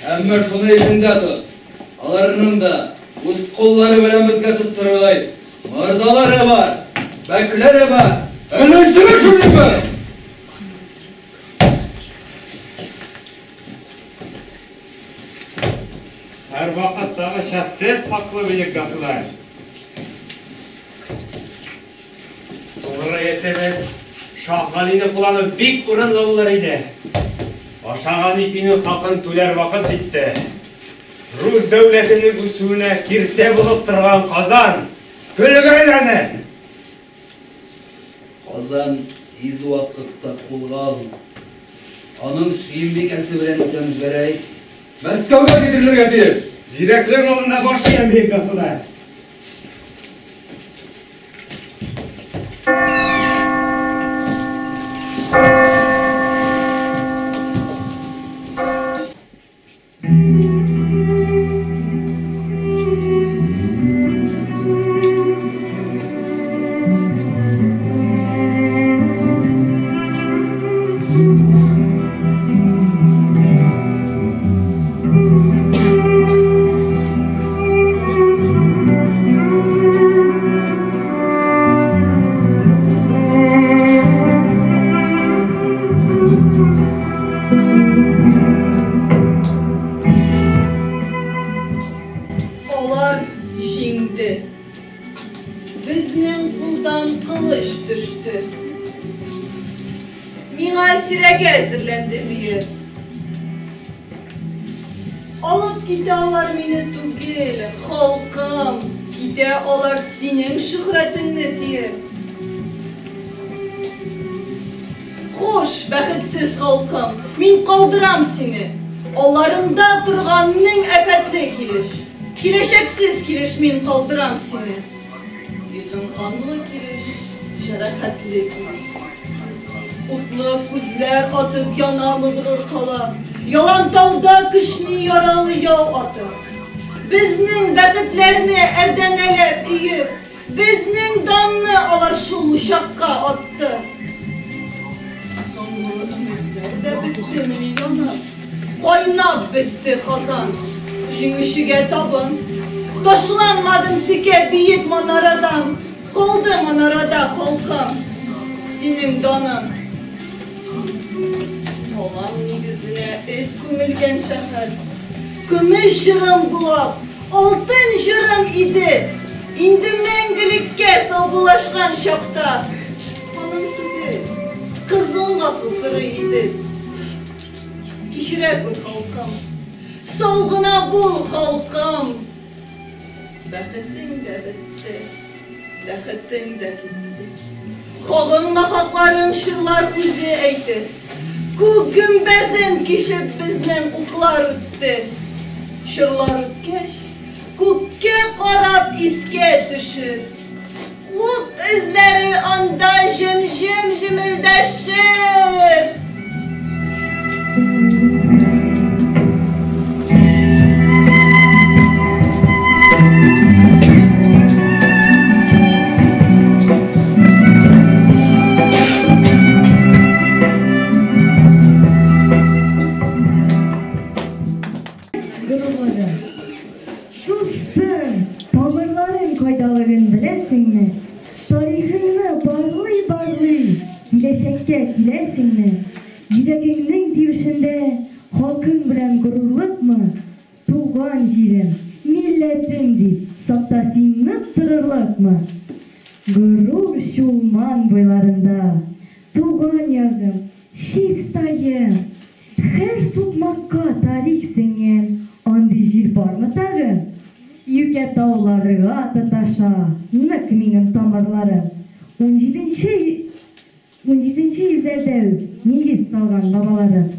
Әмма шуны исеңдә тот. Аларның да үз куллары белән безгә тоттырырдай морзалары бар, бәкләре бар. Әллә исеңә төшердеңме? Һәрвакыттагыча сез хаклы, бөек государь. Тугры этебез Шаһгалине куллану бик урынлы булыр иде. Ашаган ипинең хакын түләр вакыт җитте. Рус дәүләтенең үсүенә киртә булып торган Казан көлгә әйләнә. Казан тиз вакытта кулга алына. Аның Сөембикәсе белән Үтәмеш-Гәрәй Мәскәүгә китерелергә тиеш. Зирәклек алдында баш иям, бөек государь. Алар җиңде. Безнең кулдан кылыч төште. Миңа сирәге әзерләнде бөер. Алып китә алар мине түгел, халкым, китә алар синең шөһрәтеңне төеп. Хуш, бәхетсез халкым, мин калдырам сине, алларыңда торган мең афәтле килеш, киләчәксез килеш мин калдырам сине. Йөзең канлы килеш, җәрәхәтле килеш. Утлы күзләр атып яна горур кала. Ялантауда кешни яралы яу аты. Безнең бәхетләрне әрдәнәләп өеп, безнең данны алар шул учакка атты. Соңгы өметләр дә беттемени янып? Кайнап бетте Казан. Җиңүчегә табын. Ташланмадым текә биек манарадан. Калды манарада халкым. Синең даның. Калам нигезенә эт күмелгән шәһәр. Көмеш җырым булап, алтын җырым иде. Инде мәңгелеккә саубуллашкан чакта ханым түгел, кызың гафу сорый иде. Кичерә күр, халкым. Сау гына бул, халкым. Бәхетең дә бетте, тәхетең дә китте. Хагың нахакларын чорлар үзе әйтер. Күк гөмбәзен кичеп безнең уклар үтте. Чорлар үткәч, күккә карап искә төшер. Ук эзләре анда җем-җем җемелдәшер. Горурлыгы. Дустым, тамырларың кайдалыгын беләсеңме? Тарихыңны барлый-барлый, киләчәккә киләсеңме? Йөрәгеңнең тибешендә халкың белән горурлыкмы? Туган җирем, милләтем дип, сакта син нык торырлыкмы? Горур Чулман буйларында, туган ягым, Чистаем! Һәр сукмакка тарих сеңгән, андый җир бармы тагын? Юкә тауларга тоташа нык минем тамырларым. Унҗиденче унҗиденче йөзәрдә үк нигез салган бабаларым.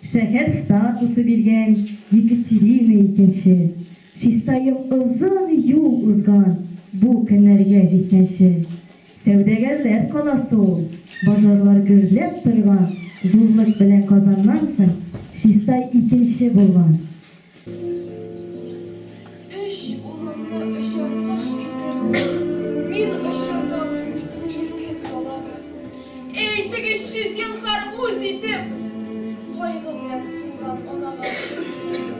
Шәһәр статусы биргән Екатерина Икенче, Чистаем озын юл узган бу көннәргә җиткәнче. Сәүдәгәрләр каласы ул, базарлар гөрләп торган, зурлык белән Казаннан соң Чистай икенче булган. Өч улымны очар кош итеп, Мин очырдым иркен далага. Әйтегезче, зинһар, үз итеп, Кайгы белән сулган анага.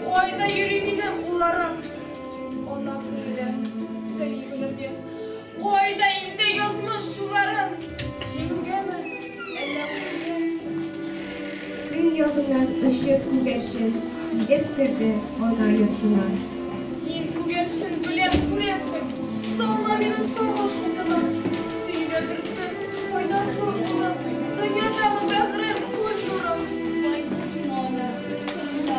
Кайда йөри минем улларым? Ана күңеле тели белергә. Кайда инде язмыш юлларын? Җиңүгәме, әллә үлемгә? Көн ягыннан очып күгәрчен килеп керде ана йортына. Син, күгәрчен, беләм, күрәсең, Салма мине сагыш утына. Сөйлә дөресен, кайда зур улым, Дөньядагы бәгърем, күз нурым? Кайгысына ана, кырында.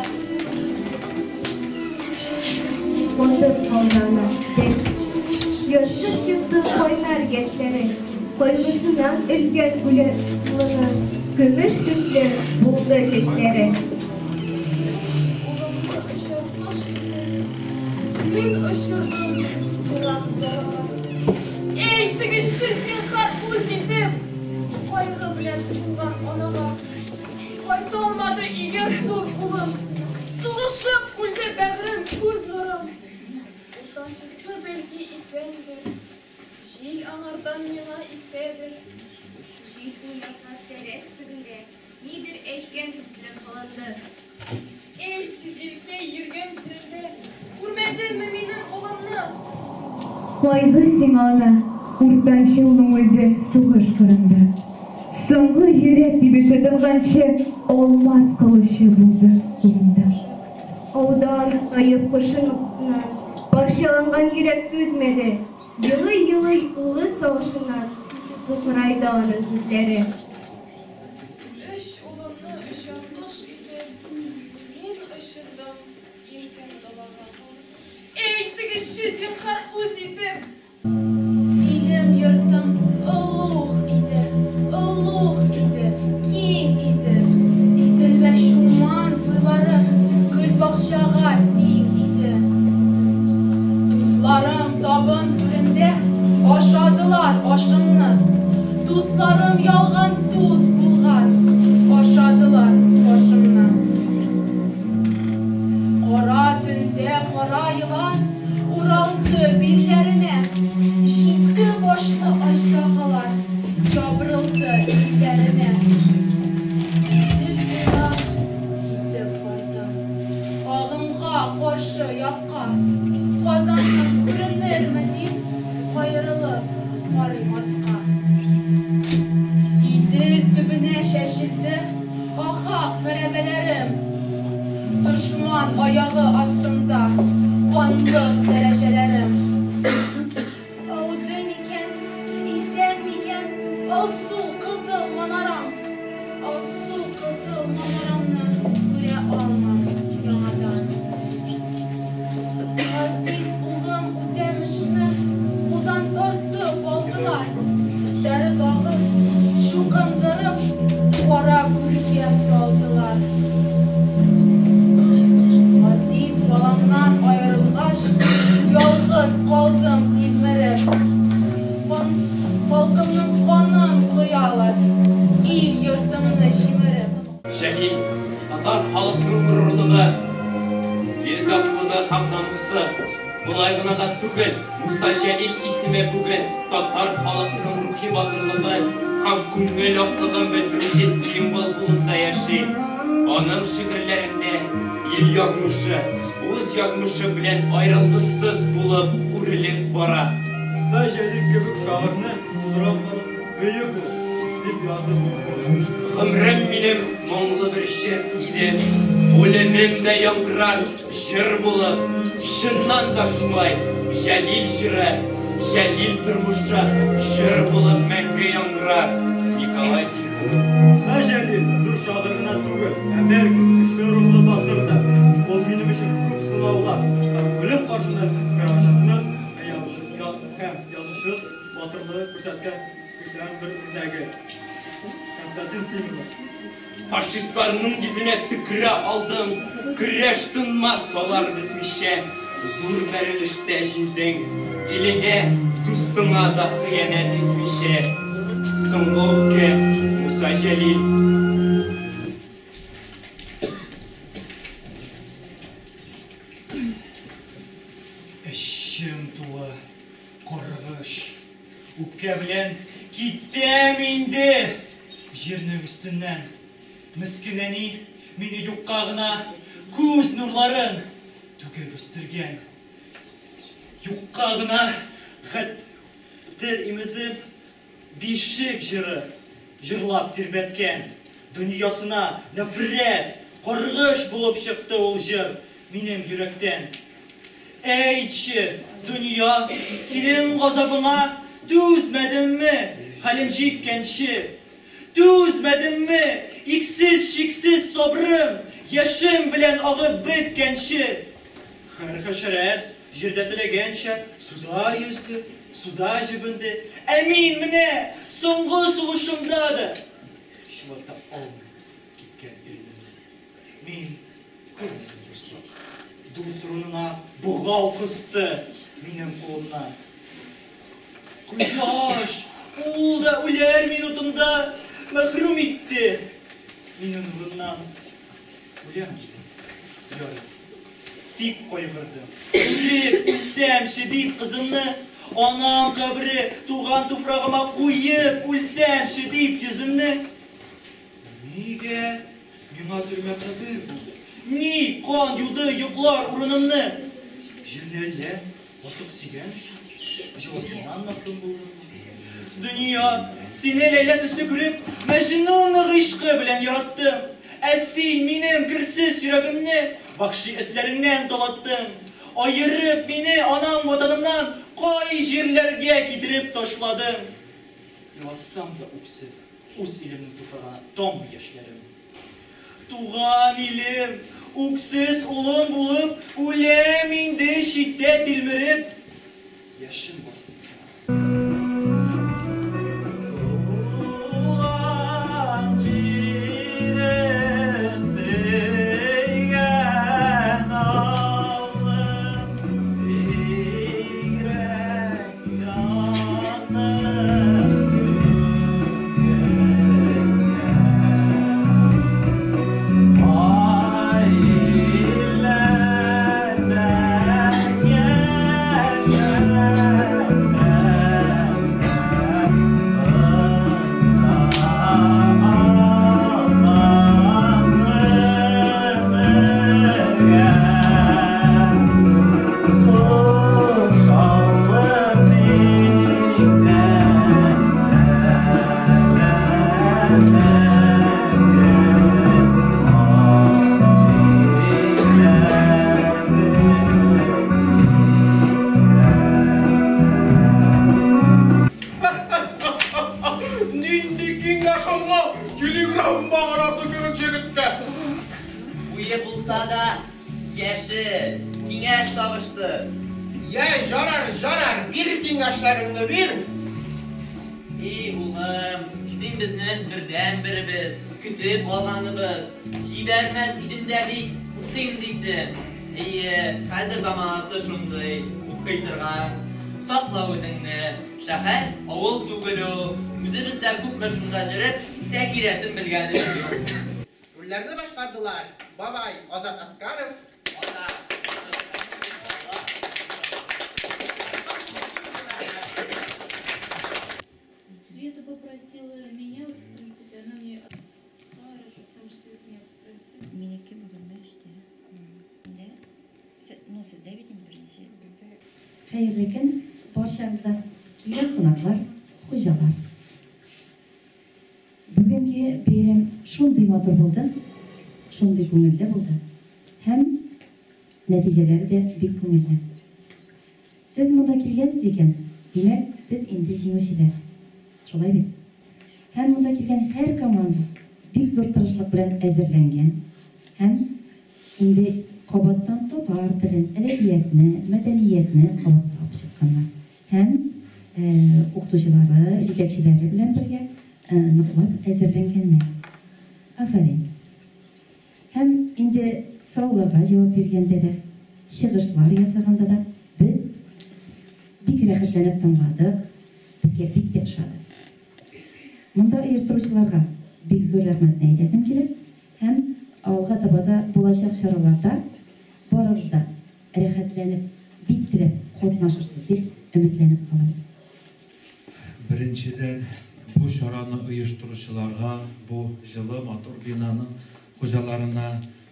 Катып калды ана, дәшми. Ярсып чыкты кайнар яшьләре. Кайгысыннан өлгән улының көмеш төсле булды чәчләре. Улымны очар кош итеп, мин очырдым ерак далага. Әйтегезче, зинһар, үз итеп, кайгы белән сулган анага. Кайта алмады өйгә зур улым, сугышып үлде бәгърем, күз нурым. Уртанчысы бәлки исәндер, җил аңардан миңа исәдер. Җил уйнаклап тәрәз төбендә нидер әйткән төсле кылынды. Әйтче, җилкәй, йөргән җиреңдә күрмәдеңме минем улымны? Кайгы сиңа, ана, уртанчы улың үлде сугыш кырында. Соңгы йөрәк тибеше тынганчы алмас кылычы булды кулында. Аудан таеп кошына парчаланган йөрәк түзмәде, елый-елый улы сагышыннан сукырайды аның күзләре. Өч улымны очар кош итеп, мин очырдым иркен далага. Әйтегезче, зинһар, үз итеп! Илем-йортым олуг иде, олуг иде, киң иде. Идел вә Чулман буйлары гөлбакчага тиң иде. Дусларым табын түрендә ашадылар ашымны. Дусларым ялган дус булган, ашадылар башымны. Кара төндә кара елан уралды билләремә. Җиде башлы аждаһалар ябырылды иңнәремә. Идел буйлап китеп бардым, агымга каршы якка. Казаным күренерме дип, каерылып карыйм артка. Идел төбенә чәчелде ахак гәрәбәләрем. Дошман аягы астында канлы дәрәҗәләрем. Ауды микән, исән микән алсу кызыл манарам? Алсу кызыл манарамны күрә алмам яңадан. Газиз улым Үтәмешне кулдан тартып алдылар. Тәре тагып, чукындырып, кара күргә салдылар. Газиз баламнан аерылгач, ялгыз калдым тилмереп. Халкымның канын коялар, ил-йортымны җимереп. Җәлил, татар халыкның горурлыгы, йөз аклыгы һәм намусы. Болай гына да түгел, Муса Җәлил исеме бүген татар халыкның рухи батырлыгын һәм күңел аклыгын белдерүче символ булып та яши. Аның шигырьләрендә ил язмышы үз язмышы белән аерылгысыз булып үрелеп бара. Муса Җәлил кебек шагыйрьне тудырган халык бөек ул, дип язды Күңел. Гомрем минем моңлы бер җыр иде. Үлемем дә яңгырар җыр булып. Чыннан да шулай, Җәлил җыры, Җәлил тормышы җыр булып мәңге яңгырар. Николай Тихонов. Муса Җәлил зур шагыйрь генә түгел, ә бәлки көчле рухлы батыр да. Ул минем өчен күп сынаулар һәм үлем каршында гражданлык һәм язучылык батырлыгы күрсәткән кешеләрнең бер үрнәге. Константин Симонов. Фашистларның йөзенә төкерә алдың, көрәш тынмас алар бетмичә, зур бәрелештә җиңдең, илеңә, дустыңа да хыянәт итмичә. Соңгы үпкә, Муса Җәлил. Эчем тулы каргыш, үпкә белән китәм инде җирнең өстеннән. Мескен әни мине юкка гына күз нурларын түгеп үстергән. Юкка гына хәтер имезеп, бишек җыры җырлап тирбәткән. Дөньясына нәфрәт, каргыш булып чыкты ул җыр минем йөрәктән. Әйтче, дөнья, синең газабыңа түзмәдемме, хәлем җиткәнче? Түзмәдемме, иксез-чиксез сабрым яшем белән агып беткәнче? Һәр хәшәрәт җирдә теләгәнчә суда йөзде, суда җебенде. Ә мин менә соңгы сулышымда да чылата алмыйм кипкән иренемне. Мин күрмәдем дуслык. Дус урынына богау кысты минем кулымнан. Кояш, ул да үләр минутымда мәхрүм итте мине нурыннан. Үләм дидем, ярый. Дип кайгырдым. Үлеп үлсәмче дип кызымны анам кабере туган туфрагыма куеп үлсәмче дип йөземне. Нигә миңа төрмә кабер булды? Ник кан юды йоклар урынымны? Җирне әллә артык сөйгән өчен җылысыннан мәхрүм булдым. Дөнья, сине Ләйлә төсле күреп, Мәҗнүн гыйшкы белән яраттым. Ә син минем керсез йөрәгемне вәхши этләреңнән талаттың. Аерып мине анам ватанымнан кай җирләргә китереп ташладың. Еласам да үксеп, үз илемнең туфрагына таммый яшьләрем. Туган илем, үксез улың булып, үләм инде читтә тилмереп. Яшем барсын сиңа. Туган җирем, сөйгән авылым, бигрәк якын күңелгә. Ай илләрдә яшәсәм дә, оныта алмам гомергә. Хуш алып синнән сәламәтлек, ак җилләре Нинди киңәш аңа телеграм баганасы кебек җегеткә? Уе булса да, яше, киңәш табышсыз. Йә, җарар, җарар, бир киңәшләреңне, бир! И, улым, син безнең бердәнберебез, көтеп алганыбыз. Җибәрмәс идем дә бит, укыйм дисең. Әйе, хәзер заманасы шундый, укый торган. Сакла үзеңне. Шәһәр, авыл түгел ул. Үзебез дә күпме шунда йөреп, тәки рәтен белгәнебез юк. Рольләрне башкардылар бабай Азат Аскаров, Света попросила меня, вот, в принципе, она мне... Хорошо, потому что Света меня попросила. Минеке бүгенге эштә. Инде, ну, сездә бит инде беренче. Хәерле көн барчагызда, килгән кунаклар, хуҗалар. Бүгенге бәйрәм шундый матур булды, шундый күңелле булды. Һәм нәтиҗәләре дә бик күңелле. Сез монда килгәнсез икән, димәк, сез инде җиңүчеләр. Шулай бит? Һәм монда килгән һәр команда бик зур тырышлык белән әзерләнгән һәм инде кабаттан татар телен, әдәбиятны, мәдәниятне кабатлап чыкканнар. Һәм укытучылары, җитәкчеләре белән бергә ныклап әзерләнгәннәр. Афәрин! Һәм инде сорауларга җавап биргәндә дә, чыгышлар ясаганда да без бик рәхәтләнеп тыңладык, безгә бик тә ошады. Монда оештыручыларга бик зур рәхмәтне әйтәсем килә һәм алга таба да булачак чараларда барыгыз да рәхәтләнеп, бик теләп катнашырсыз дип өметләнеп калам. Беренчедән, бу чараны оештыручыларга, бу җылы, матур бинаның хуҗаларына,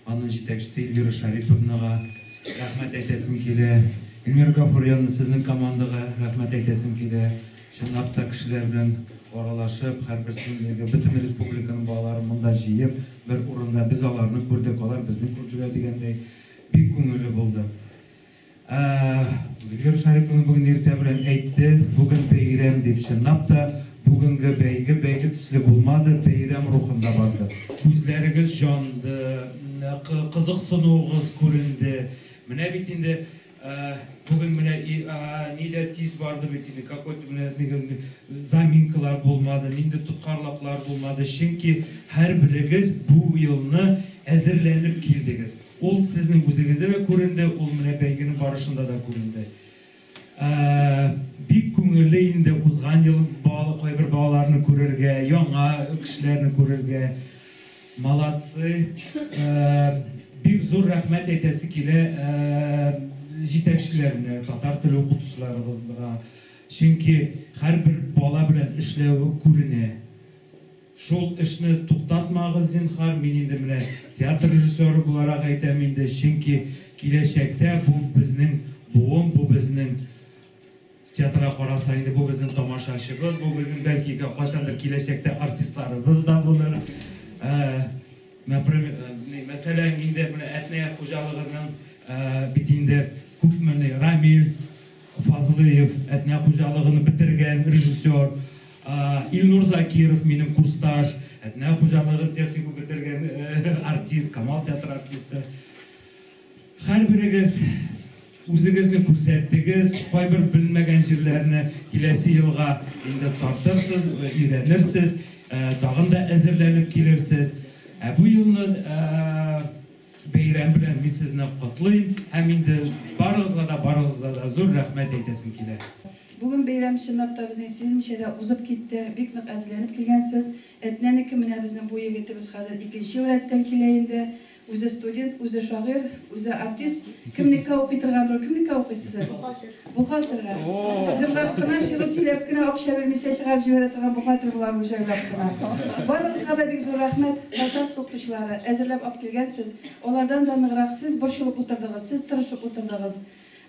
аның җитәкчесе Эльвира Шариповнага рәхмәт әйтәсем килә. Эльмира Гафурьяновна, сезнең командага рәхмәт әйтәсем килә. Чынлап та кешеләр белән аралашып, һәрберсен, бөтен республиканың балаларын монда җыеп, бер урында без аларны күрдек, алар безне күрделәр дигәндәй, бик күңелле булды. Эльвира Шариповна бүген иртә белән әйтте, бүген бәйрәм дип. Чынлап та, бүгенге бәйге бәйге төсле булмады, бәйрәм рухында барды. Күзләрегез җанды, кызыксынуыгыз күренде. Менә бит инде бүген менә ниләр тиз барды бит инде, какой-то менә заминкалар булмады, нинди тоткарлыклар булмады. Чөнки һәрберегез бу елны әзерләнеп килдегез. Ул сезнең үзегездә дә күренде, ул менә бәйгенең барышында да күренде. Бик күңелле инде узган ел кайбер балаларны күрергә, яңа кешеләрне күрергә. Молодцы. Бик зур рәхмәт әйтәсе килә җитәкчеләренә, татар теле укытучыларыбызга. Чөнки һәрбер бала белән эшләве күренә. Шул эшне туктатмагыз, зинһар, мин инде менә театр режиссеры буларак әйтәм инде, чөнки киләчәктә бу безнең буын, бу безнең театрга караса инде бу безнең тамашачыбыз, бу безнең бәлки кайчандыр киләчәктә артистларыбыз да булыр. Например, мәсәлән, инде менә Әтнә хуҗалыгының бит инде күпме Рамил Фазлыев Әтнә хуҗалыгын бетергән режиссер, Илнур Закиров минем курсташ, Әтнә хуҗалыгы техникум бетергән артист, Камал театры артисты. Һәрберегез үзегезне күрсәттегез, кайбер белмәгән җирләрне киләсе елга инде тартырсыз, өйрәнерсез, тагын да әзерләнеп килерсез. Ә бу елны бәйрәм белән мин сезне котлыйм һәм инде барыгызга да, барыгызга да зур рәхмәт әйтәсем килә. Бүген бәйрәм чынлап та безнең сизелмичә дә узып китте. Бик нык әзерләнеп килгәнсез. Әтнәнеке менә безнең бу егетебез хәзер икенче ел рәттән килә инде. Үзе студент, үзе шагыйрь, үзе артист. Кемнеккә укый торгандыр ул? Кемнеккә укыйсыз сез? Бухгалтер. Бухгалтерга. Җырлап кына, шигырь сөйләп кенә, акча бирмичә чыгарып җибәрә торган бухгалтер була бу җайлап кына. Барыгызга да бик зур рәхмәт. Татар укытучылары, әзерләп алып килгәнсез. Алардан да ныграк сез борчылып утырдыгыз, сез тырышып утырдыгыз.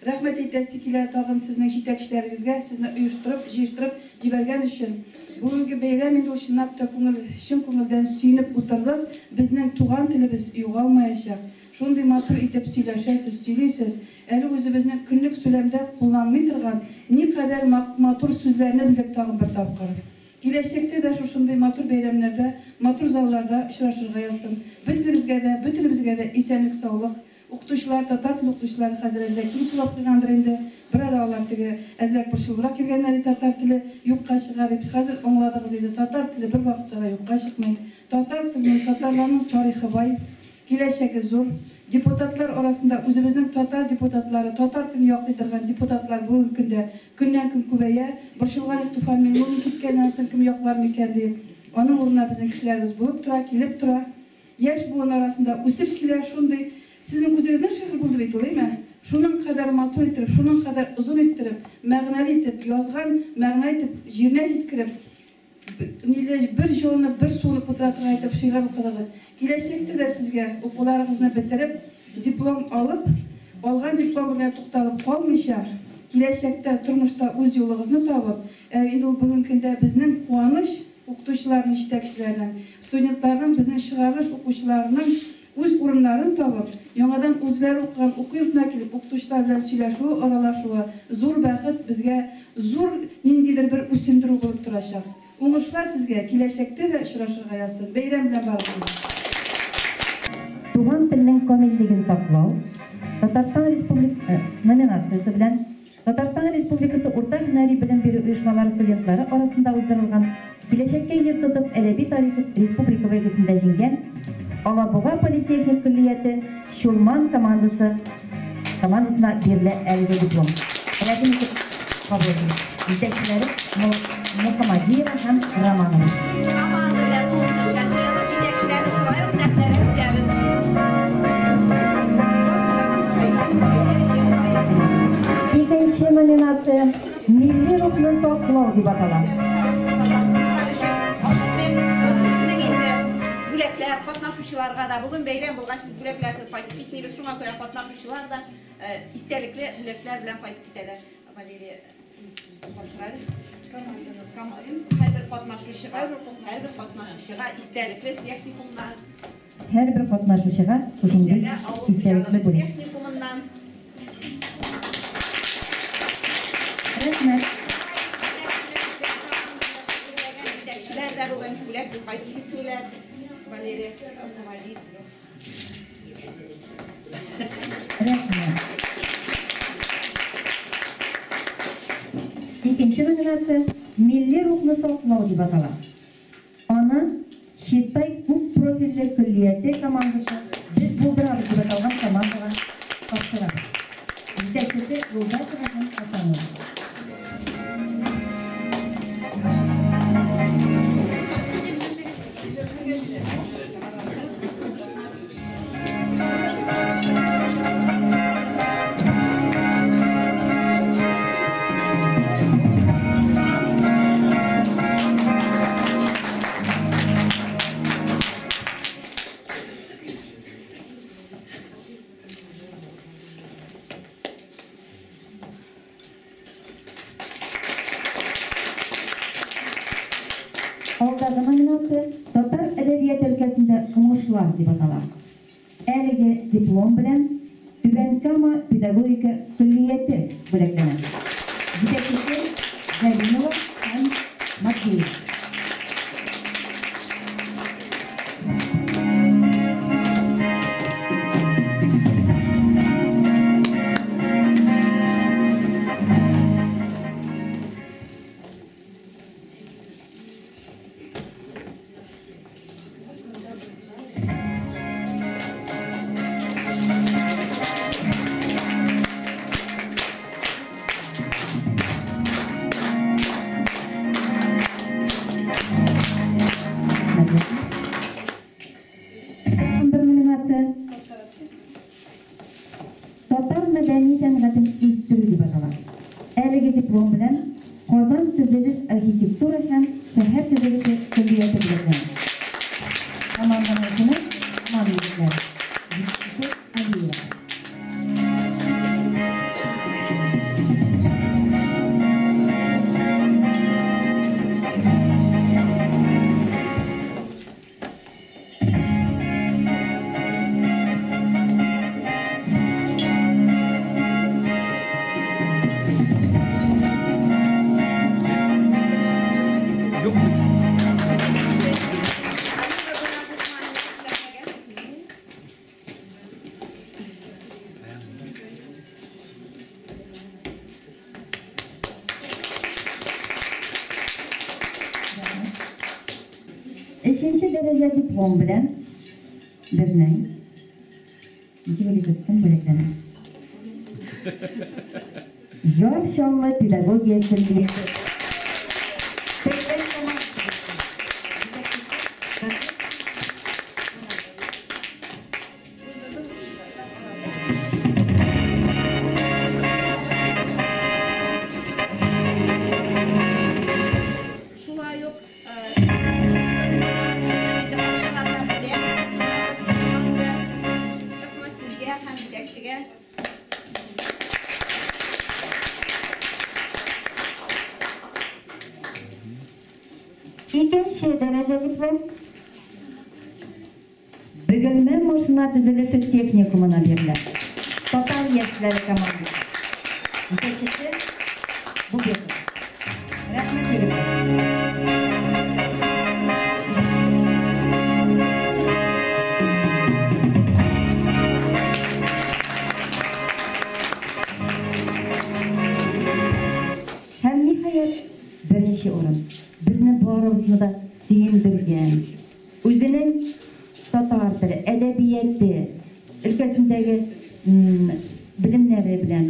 Рәхмәт әйтәсе килә тагын сезнең җитәкчеләрегезгә, сезне оештырып, җыештырып җибәргән өчен. Бүгенге бәйрәм инде ул чынлап та күңел, чын күңелдән сөенеп утырдык. Безнең туган телебез югалмаячак. Шундый матур итеп сөйләшәсез, сөйлисез. Әле үзебезнең көнлек сөйләмдә кулланмый торган никадәр матур сүзләрне белдек тагын бер тапкыр. Киләчәктә дә шушындый матур бәйрәмнәрдә, матур залларда очрашырга язсын. Бөтенегезгә дә, бөтенебезгә дә исәнлек-саулык, Укытучылар, татар теле укытучылары хәзер әзрәк киң сулап куйгандыр инде. Берара алар теге әзрәк борчылыбрак йөргәннәр иде, татар теле юкка чыга дип. Хәзер аңладыгыз инде, татар теле бервакытта да юкка чыкмый. Татар теленең, татарларның тарихы бай, киләчәге зур. Депутатлар арасында үзебезнең татар депутатлары, татар телен яклый торган депутатлар бүгенге көндә көннән-көн күбәя. Борчылган идек Туфан Миңнуллин киткәннән соң кем яклар микән дип. Аның урынына безнең кешеләребез булып тора, килеп тора. Яшь буын арасында үсеп килә шундый. Сезнең үзегезнең шигырь булды бит ул, әйме? Шуның кадәр матур иттереп, шуның кадәр озын иттереп, мәгънәле итеп язган, мәгънәле итеп җиренә җиткереп, ниле, бер җылынып, бер суынып утыра торган итеп шигырь укыдыгыз. Киләчәктә дә сезгә укуларыгызны бетереп, диплом алып, алган диплом белән тукталып калмыйча, киләчәктә тормышта үз юлыгызны табып, ә инде ул бүгенге көндә безнең куаныч, укытучыларның, җитәкчеләрнең, студентларның, безнең чыгарылыш укучыларының үз урыннарын табып, яңадан үзләре укыган уку йортына килеп, укытучылар белән сөйләшүе, аралашуы зур бәхет, безгә зур ниндидер бер үсендерү булып торачак. Уңышлар сезгә, киләчәктә дә очрашырга язсын. Бәйрәм белән барыгызны! Туган телнең камиллеген саклау Татарстан Республик номинациясе белән Татарстан Республикасы урта һөнәри белем бирү оешмалары студентлары арасында уздырылган Киләчәккә йөз тотып әдәби тарих республика бәйгесендә җиңгән Алабуга политехник көллияте Чулман командасы командасына бирелә әлеге диплом. Рәхим итеп кабул итегез. Җитәкчеләре Мухаммадиева һәм Романова. Команда белән тулысынча чыгыгыз, җитәкчеләрне шулай ук сәхнәгә көтәбез. Икенче номинация Милли рухны саклау дип атала. Ашыкмыйк, безнең инде бүләкләр катнашучыларга да. Бүген бәйрәм булгач, без бүләкләрсез кайтып китмибез. Шуңа күрә катнашучылар да истәлекле бүләкләр белән кайтып китәләр. Валерия, тапшыра әле. Һәрбер катнашучыга, һәрбер катнашучыга истәлекле техникумнар. Һәрбер катнашучыга шушындый Минзәлә авыл истәлекле хуҗалыгы бүләк. техникумыннан. Рәхмәт. Җитәкчеләр дә бүген бүләксез кайтып китмиләр. Валерия, руководитель. Рәхмәт. Икенче номинация Милли рухны саклау дип атала. Аны Чистай күп профильле көллияте командасы Без булдырабыз дип аталган командага тапшырабыз. Җитәкчесе Юлдашева һәм Хасанова. Алдагы номинация Татар әдәбияты өлкәсендә уңышлар дип атала. Әлеге диплом белән Түбән Кама педагогика көллияте бүләкләнә. Җитәкчесе Галимова һәм Матвеев. Тагын бер номинация Татар мәдәни сәнгатен үстерү дип атала. Әлеге диплом белән Казан төзелеш архитектура һәм шәһәр төзелеше көллияте бүләкләнә. Команданың исеме Ман егетләре. Җитәкчесе Алиева. Өченче дәрәҗә диплом белән безнең ничек уйлыйсыз, кем бүләкләнә? Яр Чаллы педагогия көллияте. Шулай ук акчалата бүләк. Рәхмәт сезгә һәм җитәкчегә. Икенче дәрәҗә диплом Бөгелмә машина төзелеше техникумына бирелә. Татар яшьләре командасы. Җитәкчесе Бубеков. Рәхмәт, егетләр. Һәм ниһаять, беренче урын. Безне барыбызны да сөендергән, үзенең татар теле, әдәбияты өлкәсендәге белемнәре белән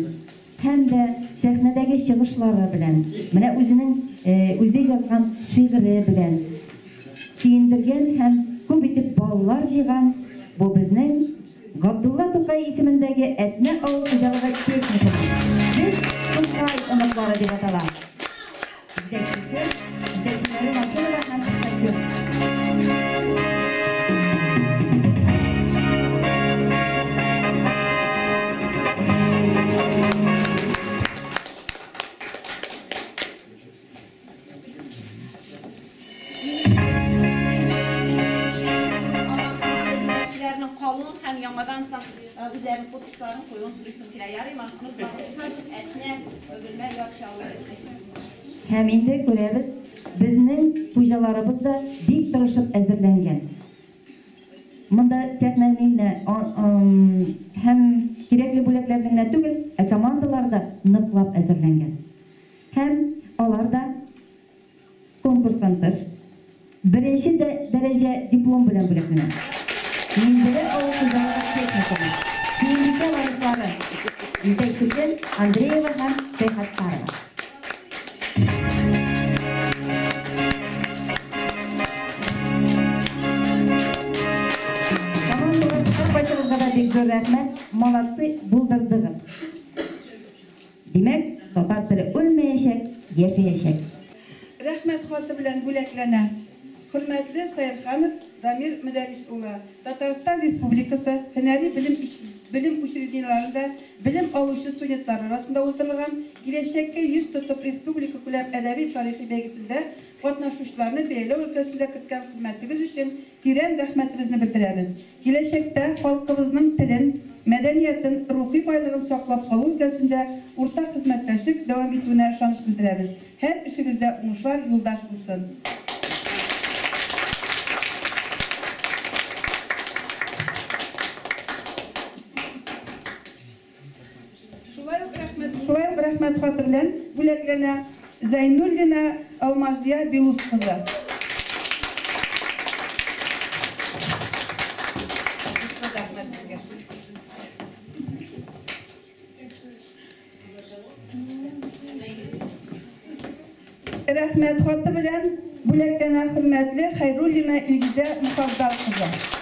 һәм дә сәхнәдәге чыгышлары белән, менә үзенең үзе язган шигыре белән сөендергән һәм күп итеп балалар җыйган бу безнең Габдулла Тукай исемендәге Әтнә авыл хуҗалыгы техникумы. Без Тукай оныклары дип атала. Җитәкчесе, җитәкчеләре Насырова һәм Шакир. Җитәкчеләрнең калуын һәм яңадан соң үзләренең подписларын куюын сорыйсым килә. Ярыймы? Онытмагыз. Әтнә, Бөгелмә, Яр Чаллы. Һәм инде күрәбез, безнең хуҗаларыбыз да бик тырышып әзерләнгән. Монда сәхнәне генә һәм кирәкле бүләкләрне генә түгел, ә командалар да ныклап әзерләнгән. Һәм алар да конкурстан тыш беренче дәрәҗә диплом белән бүләкләнә. Минзәлә авыл хуҗалыгы техникумы. Сөембикә лаеклары. Җитәкчесе Андреева һәм Шәйхаттарова. Командалар, һәркайсыгызга да бик зур рәхмәт. Молодцы, булдырдыгыз. Димәк, татар теле үлмәячәк, яшәячәк. Рәхмәт хаты белән бүләкләнә. Хөрмәтле Саерханов Дамир Мөдәррис улы, Татарстан Республикасы һөнәри белем белем учреждениеләрендә белем алучы студентлар арасында уздырылган Киләчәккә йөз тотып республикакүләм әдәби-тарихи бәйгесендә катнашучыларны бәяләү өлкәсендә керткән хезмәтегез өчен тирән рәхмәтебезне белдерәбез. Киләчәктә халкыбызның телен, мәдәниятен, рухи байлыгын саклап калу өлкәсендә уртак хезмәттәшлек дәвам итүенә ышаныч белдерәбез. Һәр эшегездә уңышлар юлдаш булсын. Шулай ук рәхмәт, шулай ук рәхмәт хаты белән бүләкләнә Зәйнуллина Алмазия Белус кызы. Рәхмәт сезгә. Рәхмәт хаты белән бүләкләнә хөрмәтле Хәйруллина Илгизә Мөхәббәт кызы.